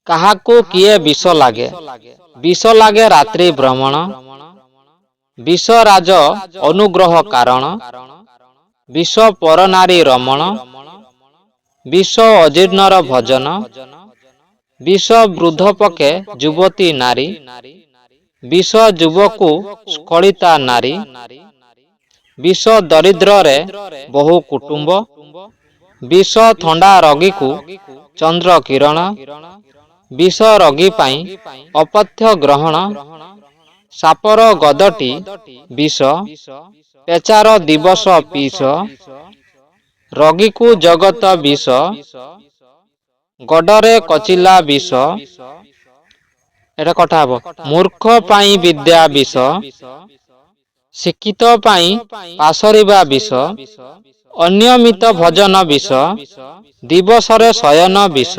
କାହାକୁ କିଏ ବିଷ ଲାଗେ? ବିଷ ଲାଗେ ରାତ୍ରି ଭ୍ରମଣ। ବିଷ ରାଜ ଅନୁଗ୍ରହ କାରଣ। ବିଷ ପରନାରୀ ରମଣ। ବିଷ ଅଜୀର୍ଣ୍ଣର ଭୋଜନ। ବିଷ ବୃଦ୍ଧ ପକେ ଯୁବତୀ ନାରୀ। ବିଷ ଯୁବକୁ ସ୍ଖଳିତା ନାରୀ। ବିଷ ଦରିଦ୍ରରେ ବହୁ କୁଟୁମ୍ବ। ବିଷ ଥଣ୍ଡା ରୋଗୀକୁ ଚନ୍ଦ୍ର କିରଣ। ବିଷ ରୋଗୀ ପାଇଁ ଅପଥ୍ୟ ଗ୍ରହଣ। ସାପର ଗଦଟି ବିଷ। ପେଚାର ଦିବସ ପିସ। ରୋଗୀକୁ ଜଗତ ବିଷ। ଗୋଡ଼ରେ କୋଚିଲା ବିଷ। ଏଟା କଟା ହବ। ମୂର୍ଖ ପାଇଁ ବିଦ୍ୟା ବିଷ। ଶିକ୍ଷିତ ପାଇଁ ପାଶରିବା ବିଷ। ଅନିୟମିତ ଭୋଜନ ବିଷ। ଦିବସରେ ଶୟନ ବିଷ।